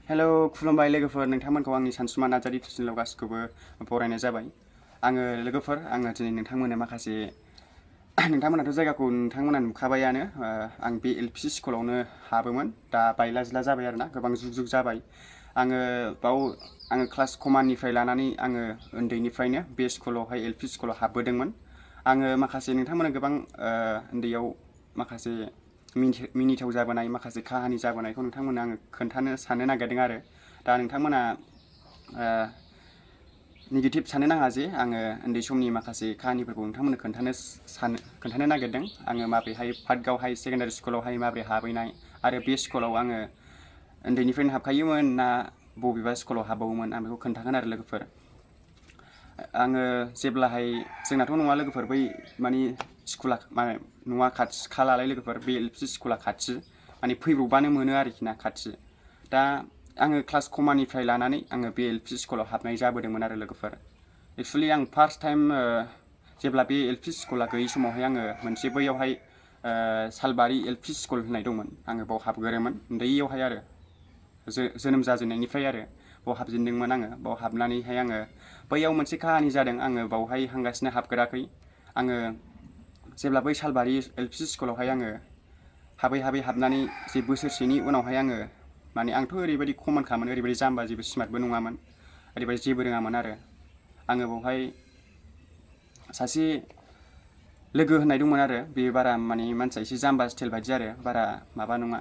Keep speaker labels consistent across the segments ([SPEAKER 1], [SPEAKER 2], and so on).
[SPEAKER 1] hello खुलुमबाय लोगोफोर नोंथांमोनखौ आंनि सानसुमा नार्जारि चेनेलाव गासिखौबो बरायनाय जाबाय आङो दिनै नोंथांमोननो माखासे नोंथांमोनाथ' जायगाखौ नोंथांमोना नुखाबायानो आं बे एलपि स्कुलावनो हाबोमोन दा बायला जिला जाबाय आरोना गोबां जुग जाबाय आङो क्लास कमाननिफ्राय लानानै आङो उन्दैनिफ्रायनो बे स्कुलावहाय एलपि स्कुलाव हाबबोदोंमोन आङो माखासे नोंथांमोना गोबां उन्दैयाव माखासे मिनिथाव जाबोनाय माखासे काहानि जाबोनायखौ नोंथांमोननो आङो खोन्थानो साननो नागिरदों आरो दा नोंथांमोना नेगेटिभ साननो नाङा जे आङो उन्दै समनि माखासे काहानिफोरखौ नोंथांमोननो खोन्थानो नागिरदों आङो माब्रैहाय पाटगावहाय सेकेन्डारि स्कुलावहाय माब्रै हाबहैनाय आरो बे स्कुलाव आङो उन्दैनिफ्रायनो हाबखायोमोन ना बबेबा स्कुलाव हाबबावोमोन आं बेखौ खोन्थागोन आरो लोगोफोर आङो जेब्लाहाय जोंनाथ' नङा लोगोफोर बै माने स्कुला नङा खाथि खालालाय लोगोफोर बे एलपि स्कुला खाथि माने फैब्रबबानो मोनो आरोखि ना खाथि दा आङो क्लास कमानिफ्राय लानानै आङो बे एलपि स्कुलाव हाबनाय जाबोदोंमोन आरो लोगोफोर एक्सुवेलि आं फार्स्ट टाइम जेब्ला बे एलपि स्कुला गैयै समावहाय आङो मोनसे बैयावहाय सालबारि एलपि स्कुल होननाय दंमोन आङो बाव हाबगोरोमोन उन्दैयावहाय आरो जोनोम जाजेननायनिफ्राय आरो बाव हाबजेनदोंमोन आङो बाव हाबनानैहाय आङो बैयाव मोनसे काहानि जादों आङो बावहाय हांगासिनो हाबगोराखै आङो जेब्ला बै सालबारि एलपि स्कुलावहाय आङो हाबै हाबनानै जे बोसोरसेनि उनावहाय आङो माने आंथ' ओरैबायदि कमनखामोन ओरैबायदि जाम्बा जेबो स्मार्टबो नङामोन ओरैबायदि जेबो रोङामोन आरो आङो बावहाय सासे लोगो होननाय दंमोन आरो बे बारा माने मानसिया एसे जाम्बा स्टाइल बायदि आरो बारा माबा नङा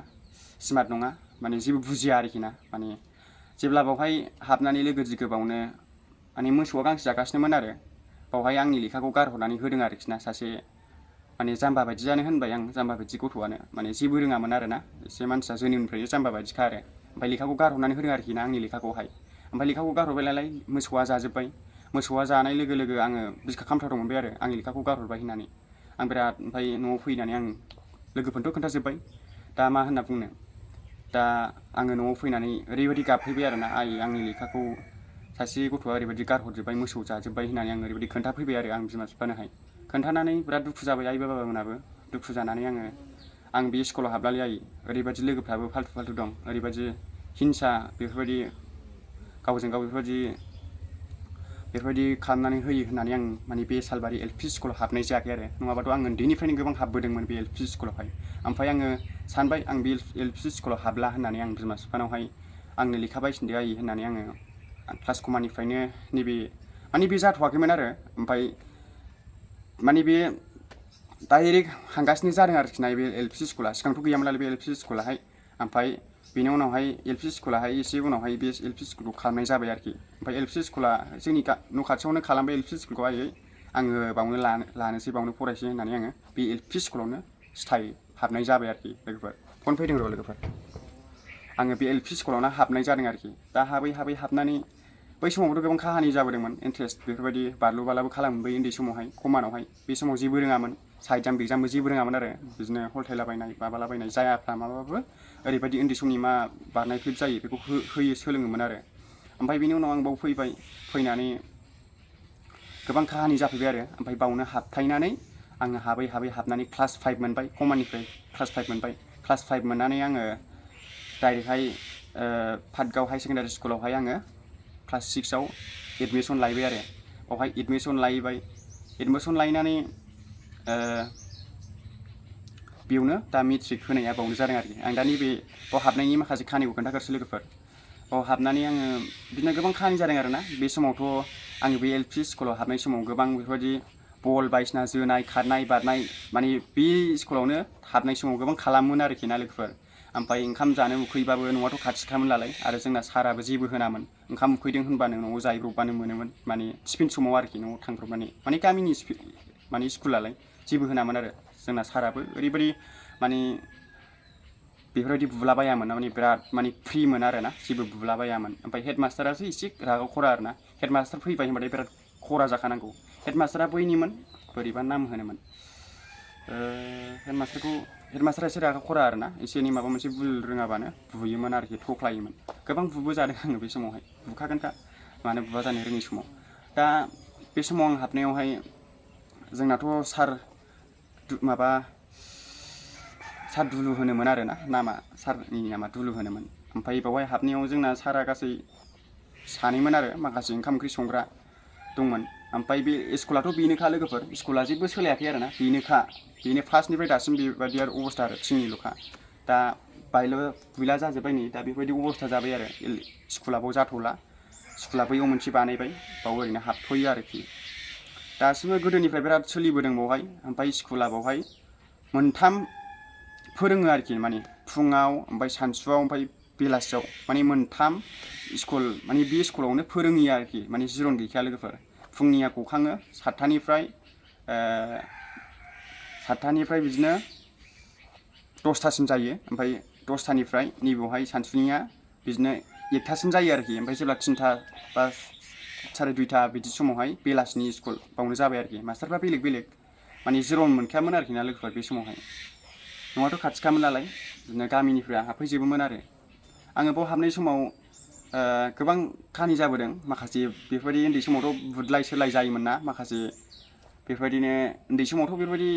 [SPEAKER 1] स्मार्ट नङा माने जेबो बुजिया आरोखि ना माने जेब्ला बावहाय हाबनानै लोगो दिगोबावनो माने मोसौआ गांसो जागासिनोमोन आरो बावहाय आंनि लेखाखौ गारहरनानै होदों आरोखि ना सासे माने जाम्बा बायदियानो होनबाय आं जाम्बा बायदि गथ'आनो माने जेबो रोङामोन आरो ना एसे मानसिया जोनोमनिफ्रायनो जाम्बा बायदिखा आरो ओमफ्राय लेखाखौ गारहरनानै होदों आरोखि ना आंनि लेखाखौहाय ओमफ्राय लेखाखौ गारहरबाय नालाय मोसौआ जाजोब्बाय मोसौआ जानाय लोगो लोगो आङो बिखा खामथावथाव मोनबाय आरो आंनि लेखाखौ गारहरबाय होननानै आं बिराद ओमफ्राय न'आव फैनानै आं लोगोफोरनोथ' खोन्थाजोब्बाय दा मा होनना बुंनो दा आङो न'आव फैनानै ओरैबायदि गाबफैबाय आरोना आंनि लेखाखौ सासे गथ'आ ओरैबायदि गारहरजोब्बाय मोसौ जाजोब्बाय होननानै आं ओरैबायदि खोन्थाफैबाय आरो आं बिमा बिफानोहाय खोन्थानानै बिराद दुखु जाबाय आइ बाबामोनाबो दुखु जानानै आं बे स्कुलाव हाबलालै आइ ओरैबायदि लोगोफ्राबो फाल्थु दं ओरैबायदि हिंसा बेफोरबायदि गावजों गाव बेफोरबायदि खालामनानै होयो होननानै आं माने बे सालबारि एलपि स्कुलाव हाबनाय जायाखै आरो नङाबाथ' आं उन्दैनिफ्रायनो गोबां हाबबोदोंमोन बे एलपि स्कुलावहाय ओमफ्राय आङो सानबाय आं बे एलपि स्कुलाव हाबला होननानै आं बिमा बिफानावहाय आंनो लेखा बायफिनदो आइ होननानै आङो क्लास कमानिफ्रायनो बे जाथ'वाखैमोन आरो ओमफ्राय माने बे डाइरेक्ट हांगासिनो जादों आरोखि ना बे एलपि स्कुला सिगांथ' गैयामोन नालाय बे एलपि स्कुलाहाय ओमफ्राय बेनि उनावहाय एलपि स्कुलाहाय एसे उनावहाय बे एलपि स्कुलखौ खालामनाय जाबाय आरोखि ओमफ्राय एलपि स्कुला जोंनि न' खाथियावनो खालामबाय एलपि स्कुलखौ आङो बावनो लानोसै बावनो फरायसै होननानै आङो बे एलपि स्कुलावनो स्थायी हाबनाय जाबाय आरोखि लोगोफोर फन फैदों र' लोगोफोर आङो बे एलपि स्कुलावनो हाबनाय जादों आरोखि दा हाबै हाबनानै बै समावथ' गोबां काहानि जाबोदोंमोन इन्टारेस्ट बेफोरबायदि बारलु बालाबो खालामोमोन बै उन्दै समावहाय कमानावहाय बे समाव जेबो रोङामोन साइड जाम्प बिगजामबो जेबो रोङामोन आरो बिदिनो हलथायलाबायनाय माबालाबायनाय जायाफ्रा माबाबाबो ओरैबायदि उन्दै समनि मा बारनाय फ्लिप जायो बेखौ सोलोङोमोन आरो ओमफ्राय बेनि उनाव आं बाव फैनानै गोबां काहानि जाफैबाय आरो ओमफ्राय बावनो हाबथायनानै आङो हाबनानै क्लास 5 मोनबाय कमानिफ्राय क्लास 5 मोनबाय क्लास 5 मोननानै आङो डाइरेक्टहाय पाटगाव हाई सेकेन्डारि स्कुलावहाय आङो क्लास 6आव एडमिसन लायबाय आरो बावहाय एडमिसन लायनानै बेयावनो दा मेट्रिक होनाया बावनो जादों आरोखि आं दा नैबे बाव हाबनायनि माखासे काहानिखौ खोन्थागारसै लोगोफोर बाव हाबनानै आङो बिदिनो गोबां काहानि जादों आरोना बे समावथ' आङो बे एलपि स्कुलाव हाबनाय समाव गोबां बेफोरबायदि बल बायदिसिना जोनाय खारनाय बारनाय माने बे स्कुलावनो हाबनाय समाव गोबां खालामोमोन आरोखि ना लोगोफोर ओमफ्राय ओंखाम जानो उखैबाबो न'आथ' खाथिखामोन नालाय आरो जोंना साराबो जेबो होनामोन ओंखाम उखैदों होनबानो न'आव जाहैब्रबबानो मोनोमोन माने टिफिन समाव आरोखि न'आव थांब्रबनानै माने गामिनि माने स्कुलालाय जेबो होनामोन आरो जोंना साराबो ओरैबायदि माने बेफोरबायदि बुलाबायामोन माने बिराद माने फ्रिमोन आरो ना जेबो बुलाबायामोन ओमफ्राय हेडमास्टारासो एसे रागा खरा आरो ना हेडमास्टार फैबाय होनबाथाय बिराद खरा जाखानांगौ हेडमास्टारा बैनिमोन बोरैबा नाम होनोमोन हेडमास्टारा एसे रागा खरा आरो ना एसे एनै माबा मोनसे भुल रोङाबानो बुयोमोन आरोखि थख्लायोमोन गोबां बुबो जादों आङो बे समावहाय बुखागोनखा मानो बुबा जानो रोङि समाव दा बे समाव आं हाबनायावहाय जोंनाथ' सार दुलु होनोमोन आरो ना सारनि नामा दुलु होनोमोन ओमफ्राय बावहाय हाबनायाव जोंना सारा गासै सानैमोन आरो माखासे ओंखाम ओंख्रि संग्रा दंमोन ओमफ्राय बे स्कुलाथ' बेनोखा लोगोफोर स्कुला जेबो सोलायाखै आरोना बेनो फार्स्टनिफ्राय दासिम बेबायदि आरो अबस्था आरो थिंनिल'खा दा बायला बुइला जाजोब्बाय नै दा बेबायदि अबस्था जाबाय आरो स्कुला बाव जाथ'ला स्कुला बैयाव मोनसे बानायबाय बाव ओरैनो हाबथ'यो आरोखि दासिमबो गोदोनिफ्राय बिराद सोलिबोदों बावहाय ओमफ्राय स्कुला बावहाय मोनथाम फोरोङो आरोखि माने फुङाव ओमफ्राय सानसुआव ओमफ्राय बेलासियाव माने मोनथाम स्कुल माने बे स्कुलावनो फोरोङो आरोखि माने जिरन गैखाया लोगोफोर फुंनिया गखाङो 7टानिफ्राय बिदिनो 10टासिम जायो ओमफ्राय 10टानिफ्राय नैबेवहाय सानसुनिया बिदिनो 1टासिम जायो आरोखि ओमफ्राय जेब्ला 3टा बा 2:30 बिदि समावहाय बेलासिनि स्कुल बावनो जाबाय आरोखि मास्टारफ्रा बेलेग माने जिरन मोनखायामोन आरोखि ना लोगोफोर बे समावहाय न'आथ' खाथिखामोन नालाय बिदिनो गामिनिफ्राय हाबफैजोबोमोन आरो आङो बाव हाबनाय समाव गोबां खाहानि जाबोदों माखासे बेफोरबायदि उन्दै समावथ' बुदलाय सोलाय जायोमोन ना माखासे बेफोरबायदिनो उन्दै समावथ' बेफोरबायदि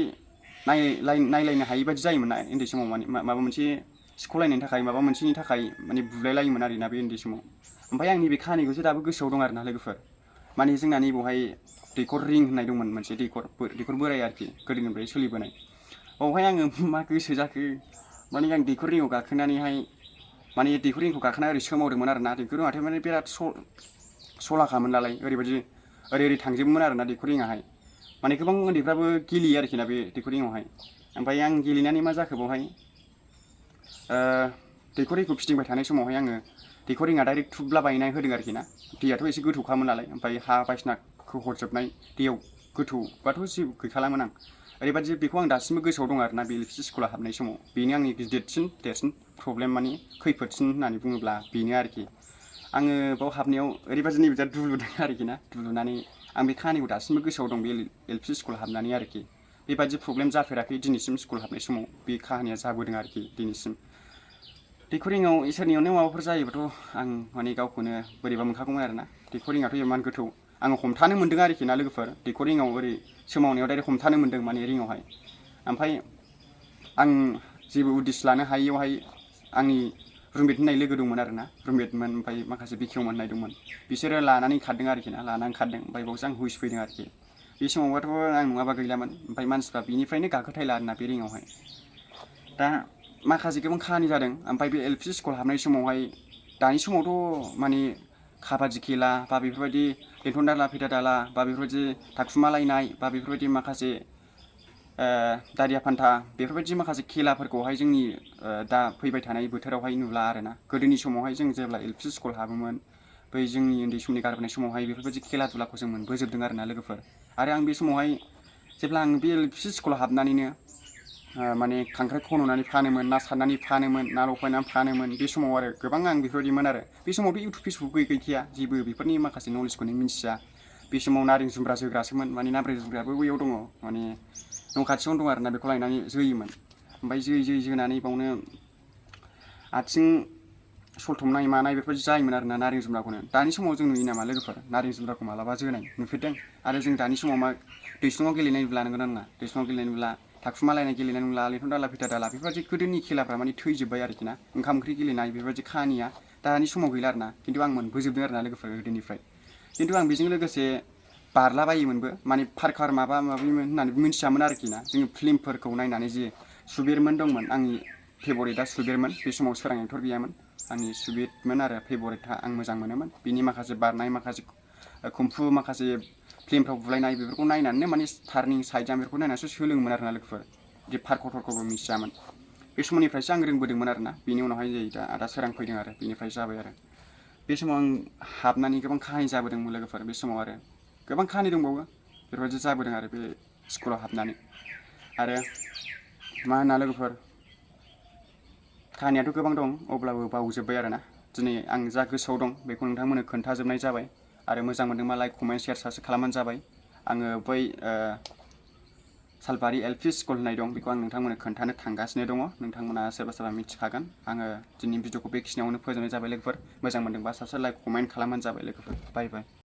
[SPEAKER 1] नायलायनो हायि बायदि जायोमोन ना उन्दै समाव माने माबा मोनसे सिख'लायनायनि थाखाय माबा मोनसेनि थाखाय माने बुलायलायोमोन आरोना बे उन्दै समाव ओमफ्राय आं नैबे खाहानिखौसो दाबो गोसोआव दं आरोना लोगोफोर माने जोंना नैबावहाय दैखर रिं होननाय दंमोन मोनसे दैखर बोराय आरोखि गोदोनिफ्राय सोलिबोनाय बावहाय आङो मा गोसो जाखो माने आं दैखर रिङाव गाखोनानैहाय माने दैखर रिंखौ गाखोना ओरै सोमावदोंमोन आरोना दैखर रिङाथ' माने बिराद सलाखामोन नालाय ओरैबायदि ओरै थांजोबोमोन आरोना दैखर रिङाहाय माने गोबां उन्दैफ्राबो गेलेयो आरोखि ना बे दैखर रिङावहाय ओमफ्राय आं गेलेनानै मा जाखो बावहाय दैखर रिंखौ फिदिंबाय थानाय समावहाय आङो दैखर रिङा डाइरेक्ट थुब्ला बायनानै होदों आरोखि ना दैयाथ' एसे गोथौखामोन नालाय ओमफ्राय हा बायदिसिना खोहरजोबनाय दैयाव गोथौबाथ' जेबो गैखालामोन आं ओरैबायदि बेखौ आं दासिमबो गोसोआव दं आरोना बे एलपि स्कुलाव हाबनाय समाव बेनो आंनि देरसिन प्रब्लेम माने खैफोदसिन होननानै बुङोब्ला बेनो आरोखि आङो बाव हाबनायाव ओरैबायदि नैबे दुलुदों आरोखि ना दुलुनानै आं बे खाहानिखौ दासिमबो गोसोआव दं बे एलपि स्कुल हाबनानै आरोखि बेबायदि प्रब्लेम जाफेराखै दिनैसिम स्कुल हाबनाय समाव बे खाहानिया जाबोदों आरोखि दिनैसिम दैखर रिङाव इसोरनि अननायाव माबाफोर जायोबाथ' आं माने गावखौनो बोरैबा मोनखागौमोन आरोना दैखर रिङाथ' इमान गोथौ आङो हमथानो मोन्दों आरोखि ना लोगोफोर दैखर रिङाव ओरै सोमावनायाव डाइरेक्ट हमथानो मोन्दों माने रिङावहाय ओमफ्राय आं जेबो उदिस लानो हायियावहाय आंनि रुममेट होननाय लोगो दंमोन आरोना रुममेटमोन ओमफ्राय माखासे बिखेवमोन होननाय दंमोन बिसोरो लानानै खारदों आरोखि ना लानानै खारदों ओमफ्राय बावसो आं हुइस फैदों आरोखि बे समावबाथ' आं नङाबा गैलामोन ओमफ्राय मानसिफ्रा बिनिफ्रायनो गाखोथायला आरोना बे रिङावहाय दा माखासे गोबां खाहानि जादों ओमफ्राय बे एलपि स्कुल हाबनाय समावहाय दानि समावथ' माने काबादि खेला बा बेफोरबायदि बेथन दाला फैथा दाला बा बेफोरबायदि थाखुमालायनाय बा बेफोरबायदि माखासे दारिया फान्था बेफोरबायदि माखासे खेलाफोरखौहाय जोंनि दा फैबाय थानाय बोथोरावहाय नुला आरोना गोदोनि समावहाय जों जेब्ला एलपि स्कुल हाबोमोन बै जोंनि उन्दै समनि गारबोनाय समावहाय बेफोरबायदि खेला दुलाखौ जों मोनबोजोबदों आरोना लोगोफोर आरो आं बे समावहाय जेब्ला आं बे एलपि स्कुलाव हाबनानैनो माने खांख्राइ खन'नानै फानोमोन ना सारनानै फानोमोन ना लफायनानै फानोमोन बे समाव आरो गोबां आं बेफोरबायदिमोन आरो बे समावथ' इउटुब फेसबुक गैखाया जेबो बेफोरनि माखासे नलेजखौनो मिन्थिया बे समाव नारें जुमब्रा जोग्रासोमोन माने नारें जुमब्रायाबो बैयाव दङ माने न' खाथियावनो दं आरोना बेखौ लायनानै जोयोमोन ओमफ्राय जोनानै बावनो आथिं सलथबनाय मानाय बेफोरबायदि जायोमोन आरोना नारें जुमब्राखौनो दानि समाव जों नुयो नामा लोगोफोर नारें जुमब्राखौ मालाबा जोनाय नुफेरदों आरो जों दानि समाव मा दैस्लुङाव गेलेनाय नुला नंगौना नङा दैस्लुङाव गेलेनाय नुला थाखुमालायनाय गेलेनाय नुला लेथन दाला फैथा दाला बेफोरबायदि गोदोनि खेलाफ्रा माने थैजोब्बाय आरोखि ना ओंखाम ओंख्रि गेलेनाय बेफोरबायदि खाहानिया दानि समाव गैला आरोना खिन्थु आं मोनबोजोबदों आरोना लोगोफोर गोदोनिफ्राय खिन्थु आं बेजों लोगोसे बारलाबायोमोनबो माने पार्कार माबा माबिमोन होननानै मिन्थियामोन आरोखि ना जोङो फिल्मफोरखौ नायनानै जे सुबिरमोन दंमोन आंनि फेभरिटआ सुबिरमोन बे समाव सोरां एक्टर गैयामोन आंनि सुबिरमोन आरो फेभरिटआ आं मोजां मोनोमोन बिनि माखासे बारनाय माखासे कुम्फु माखासे फिल्मफ्राव बुलायनाय बेफोरखौ नायनानैनो माने टार्निं साइड जाम बेफोरखौ नायनानैसो सोलोङोमोन आरोना लोगोफोर बिदि पार्करफोरखौबो मिथियामोन बे समनिफ्रायसो आं रोंबोदोंमोन आरोना बेनि उनावहाय जायो दा आदा सोरां फैदों आरो बेनिफ्राय जाबाय आरो बे समाव आं हाबनानै गोबां खाहानि जाबोदोंमोन लोगोफोर बे समाव आरो गोबां खाहानि दंबावो बेफोरबायदि जाबोदों आरो बे स्कुलाव हाबनानै आरो मा होनना लोगोफोर खाहानियाथ' गोबां दं अब्लाबो बावजोब्बाय आरोना दिनै आं जा गोसोआव दं बेखौ नोंथांमोननो खोन्थाजोबनाय जाबाय आरो मोजां मोनदोंबा लाइक कमेन्ट शेयार साबस्क्राइब खालामबानो जाबाय आङो बै सालबारि एलपि स्कुल होननाय दं बेखौ आं नोंथांमोननो खोन्थानो थांगासिनो दङ नोंथांमोना सोरबा सोरबा मिथिखागोन आङो दिनैनि भिडिअखौ बेखिनियावनो फोजोबनाय जाबाय लोगोफोर मोजां मोनदोंबा साबस्क्राइब लाइक कमेन्ट खालामबानो जाबाय लोगोफोर बाय बाय